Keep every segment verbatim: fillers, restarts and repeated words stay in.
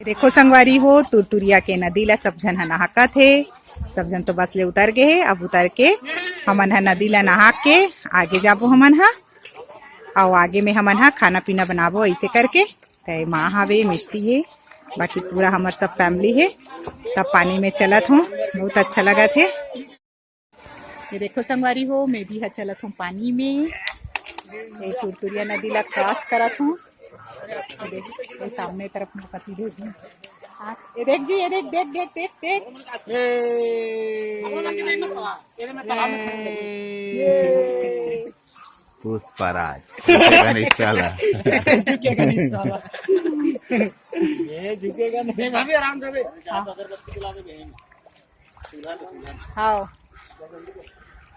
देखो संगवारी हो, तुरतुरिया के नदी ला सब झन ह नहाकत हे। सब झन तो बस ले उतर गे हे। अब उतर के हमन ह नदी ला नहा के आगे जाबो हमन ह। अउ आगे में हमन ह खाना पीना बनाबो ऐसे करके। त माँ हवे, मिट्टी हे, बाकी पूरा हमर सब फैमिली हे। तब पानी में चलत हो, बहुत अच्छा लगत हे। ये देखो संगवारी हो, मैं भी ह चलत हूँ पानी में। ये तुरतुरिया नदी ला क्रॉस करत हूँ। ये देख, ये सामने तरफ मोर पति देव जी। हाँ, ये देख जी, ये देख, देख, देख, देख, देख। पुष्पराज। झुकेगा नहीं साला। झुकेगा नहीं साला। ये झुकेगा नहीं। भाभी, आराम से बे। हाँ। हाँ,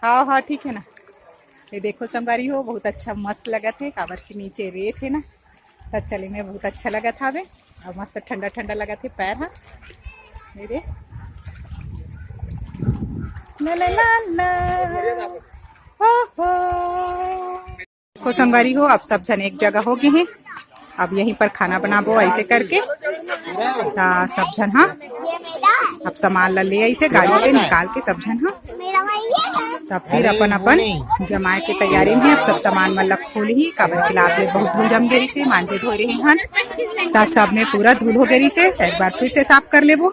हाँ, हाँ, ठीक है ना। ये देखो संगवारी हो, बहुत अच्छा मस्त लगत हे, काबर के नीचे रेत हे ना, त चले में बहुत अच्छा लगत हावे। अउ मस्त ठंडा ठंडा लगत हे पैर ह। मेरे ला ला ला ला। हो हो। देखो संगवारी हो, अब सब झन एक जगह हो गे हे। अब यहीं पर खाना बनाबो ऐसे करके। ता सब झन ह अब सामान ला ले ऐसे गाड़ी से निकाल के सब झन ह। तब फिर अपन अपन जमाए के तैयारी में अब सब सामान मन ला खोलही, काबर के लात ले बहुत धूल जम गे रिसे, मांजे धोए रहे हन, ता सब में पूरा धूल हो गे रिसे, त एक बार फिर से साफ कर लेबो।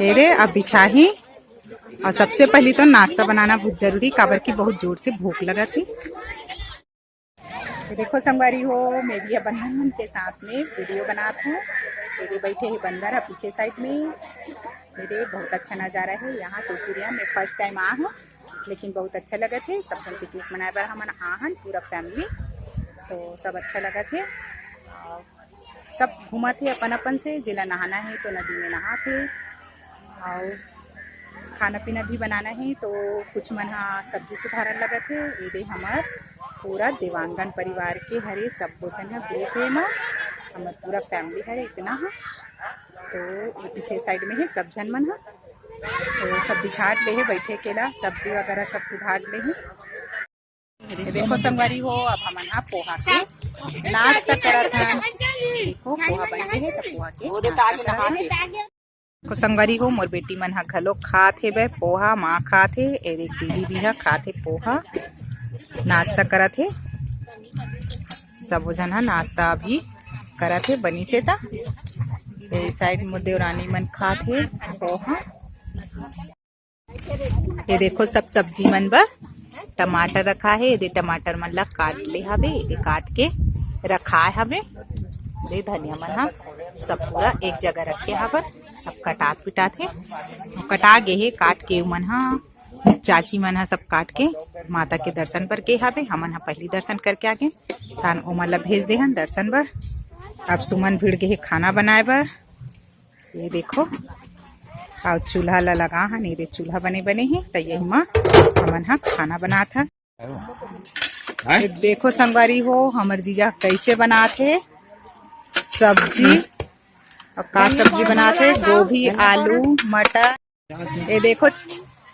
ये दे, अब बिछाही। अउ सबसे पहली तो नाश्ता बनाना बहुत जरूरी, काबर कि बहुत जोर से भूख लगत हे। तो देखो संगवारी हो, मैं भी बंदर मन के साथ में वीडियो बनात हूँ। ये दे बैठे हे बंदर ह पीछे साइड में। ये दे, बहुत अच्छा नजारा हे यहाँ तुरतुरिया। मैं फर्स्ट टाइम आ हूँ, लेकिन बहुत अच्छा लगत हे। सब झन पिकनिक मनाए बर हमन आ हन, पूरा फैमिली, तो सब अच्छा लगत हे। अउ सब घूमत हे अपन अपन से, जेला नहाना हे तो नदी में नहात हे। अउ खाना पीना भी बनाना हे, तो कुछ मन ह सब्जी सुधारन लगत हे। ये दे हमर पूरा देवांगन परिवार के हरे, सब्बो झन ह ग्रुप हे एमा, हमर पूरा फैमिली हरे इतना ह। तो ये पीछे साइड में हे सब झन मन ह, तो सब बिछाट ले हे, बैठे के ला सब्जी वगैरह सब सुधार ले हे। ये देखो संगवारी हो, अब हमन ह पोहा के नाश्ता करत हन। देखो पोहा बन गे हे, त पोहा के नाश्ता करत हन। देखो संगवारी हो, मोर बेटी मन ह घलो खात हे बे पोहा, माँ खात हे, ए देख दीदी भी ह खात हे पोहा, नाश्ता करत हे। सबो झन ह नाश्ता अभी करत हे, बनिस हे त। ए साइड मोर देवरानी मन खात हे पोहा। ये देखो सब सब्जी मन बर टमाटर रखा हे। ये दे टमाटर मन ला काट ले हवे, ये दे काट के रखाए हवे। ये धनिया मन ह सब पूरा एक जगह रखे हवन, सब कटात पिटात हे, कटा गे हे काट के। उमन ह चाची मन ह सब काट के माता के दर्शन बर गे हवे। हमन ह पहली दर्शन करके आगे, तान ओमन ला भेज दे हन दर्शन बर। अब सुमन भिड़ गे हे खाना बनाए बर। ये देखो, अउ चूल्हा ला लगा हन, ये दे चूल्हा बने बने हे, त यही मा हमन ह खाना बनात हन। हैं? ये देखो संगवारी हो, हमर जीजा कैसे बनात हे सब्जी। अब का सब्जी बनात हे? गोभी, आलू, मटर। ये देखो,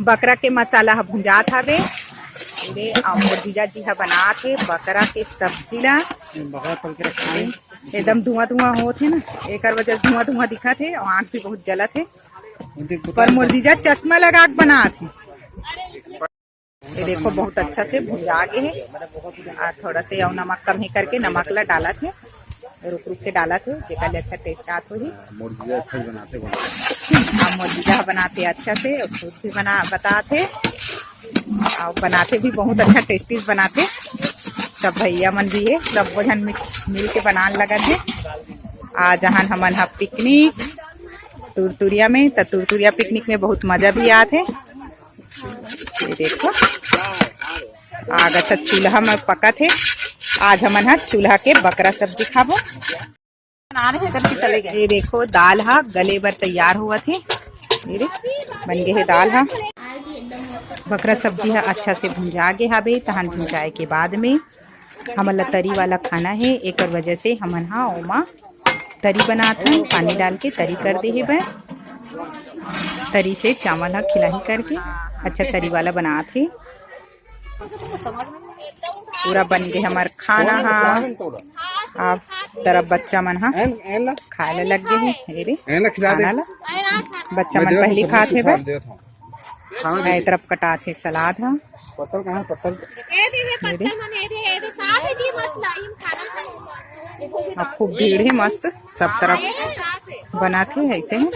बकरा के मसाला ह भुंजात हवे। ये दे, अउ मोर जीजा जी ह बनात हे बकरा के सब्जी ला। बकरा तल के रखा है। एकदम धुआं धुआं होत हे ना, एकर वजह से धुआं धुआं दिखत हे अउ आँख भी बहुत जलत हे। पर मोर जीजा चश्मा लगा के बनात हे। ये देखो, बहुत अच्छा से भुंजा गे हे। आ, थोड़ा से अउ नमक कम हे करके नमक ला डालत हे, रुक रुक के डालत हे, जेकर ले अच्छा टेस्ट आत होही। मोर जीजा अच्छा ही बनाते बोलो। हाँ, मोर जीजा बनाते अच्छा से, अउ खुद भी बना, बताते, अउ बनाते भी बहुत अच्छा, टेस्टी बनाते। सब भैया मन भी हे, सब झन मिक्स मिल के बनान लगत हे। आज आहन हमन ह पिकनिक तुरतुरिया में, त तुरतुरिया पिकनिक में बहुत मजा भी आत हे। ये देखो, आग अच्छा चूल्हा में पकत हे। आज हमन ह चूल्हा के बकरा सब्जी खाबो। बना रहे करके चले गए। ये देखो, दाल ह गले बर तैयार होवत हे। ये रे, बन गे हे दाल ह। बकरा सब्जी ह अच्छा से भुंजा गे हाबे, तहन भुंजाए के बाद में हमन ला तरी वाला खाना हे, एकर वजह से हमन ह ओमा तरी बनात हन, पानी डाल के तरी कर दे हे बर। तरी से चावल ह खिलाही करके अच्छा तरी वाला बनात हे। पूरा बन गे हमर खाना ह। अब तरफ बच्चा मन ह एन, एन ला। खाए ला लग गे हे। ये रे, एन ला खिला दे। खाना ला। बच्चा मैं मन देवत हूँ, पहली सबको खात हे सूखा बे। देवत हूँ। खाना दे ए दे। तरफ कटात हे सलाद ह। पत्तल कहाँ है? पत्तल। ए दे, ये ये दे। पत्तल मन, ए दे, ए दे, साफ है जी, मत लाई, हम खाना खाएंगे। अब खूब भीड़ हे, मस्त सब तरफ बनात हे ऐसे ही।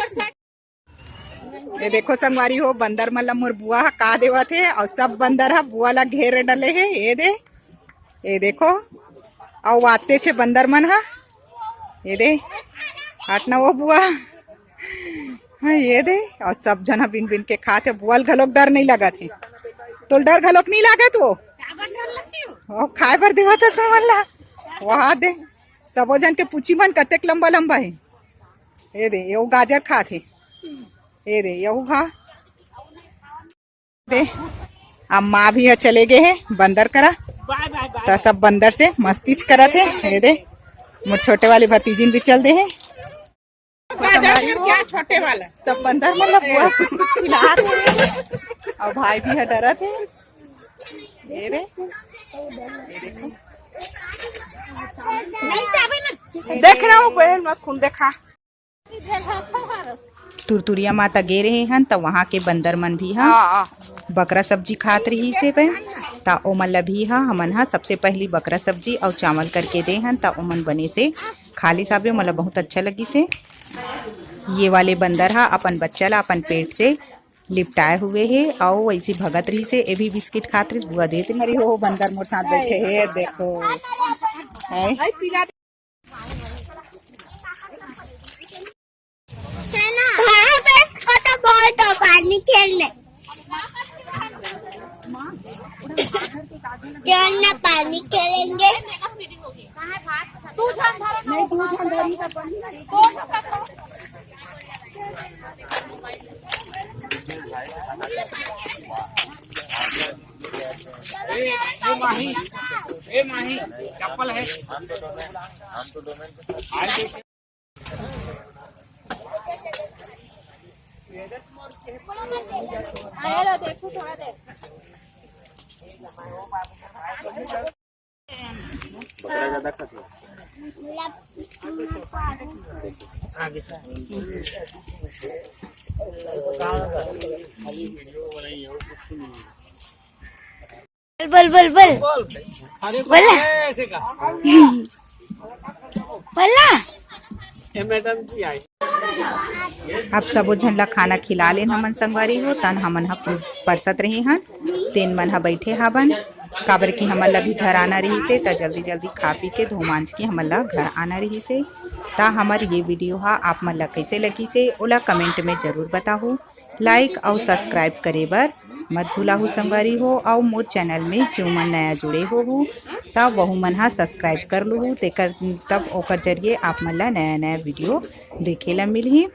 ये देखो संगवारी हो, बंदर मन ला मोर बुआ ह का देवत हे, अउ सब बंदर ह बुआ ला घेर डले हे। ये दे, ये देखो, अउ आते छे बंदर मन ह। ये दे, हट ना वो बुआ। हाँ, ये दे, अउ सब झन ह बिन बिन के खात हे। बुआ ल घलोक डर नहीं लगत हे, तोल डर घलोक नहीं लागत वो। ओ, खाए बर देवत हे सब मन ला। वहा दे, सबो झन के पूछी मन कतेक लंबा लंबा हे। ये दे, ये वो गाजर खात हे। ये दे, यहू खा। दे, अब माँ भी ह चले गे हे बंदर करा। त सब बंदर से मस्तीच करत हे। ये दे, मोर छोटे वाली भतीजिन भी चल दे हे। गाजर क्या छोटे वाला? सब बंदर मन ला बुआ कुछ कुछ खिलात हे। अउ भाई भी ह डरत हे। ये दे, ये देखो। नहीं चाबे ना। देख रहा हूँ बहन, मत खून देखा। तुरतुरिया माता गे रहे हन, त वहाँ के बंदर मन भी ह हाँ, हाँ। बकरा सब्जी खात रहिस हे बे, त ओमन ल भी ह हमन ह सबसे पहली बकरा सब्जी अउ चावल करके दे हन, त ओमन बने से खा लिस हाबे, ओमन ल बहुत अच्छा लगिस हे। ये वाले बंदर ह अपन बच्चा ल अपन पेट से लिपटाए हुए हे अउ वैसे भगत रहिस हे। ये भी बिस्किट खात रहिस, बुआ देत रहिस। अरे हो, बंदर मोर साथ बैठे हे, देखो। है। हाँ, बस, वो तो बहुत हो, पानी खेलने। खेलना, पानी खेलेंगे। ए, ए माही, ए माही, चप्पल है। आया लो, देखो थोड़ा देर। बोल, बोल, बोल, बोल। बोल ना। बोल ना। ये मैडम जी आई। अब सबो झन ला खाना खिला लेन हमन संगवारी हो, तन हमन ह परसत रहे हन, तेन मन ह बैठे हावन, काबर कि हमन ला भी घर आना रहिस हे, त जल्दी जल्दी खा पी के धो मांज के हमन ला घर आना रहिस हे। त हमर ये वीडियो ह आप मन ला कइसे लगिस हे, ओला कमेंट में जरूर बताहू। लाइक अउ सब्सक्राइब करे बर मत भुलाहू संगवारी हो, अउ मोर चैनल में जो मन नया जुड़े होहू, त वहू मन ह सब्सक्राइब कर लूहू, तेकर तब ओकर जरिए आप मन ला नया नया वीडियो देखे ला मिलही।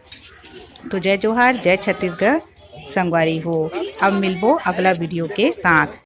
तो जय जोहार, जय छत्तीसगढ़ संगवारी हो, अब मिलबो अगला वीडियो के साथ।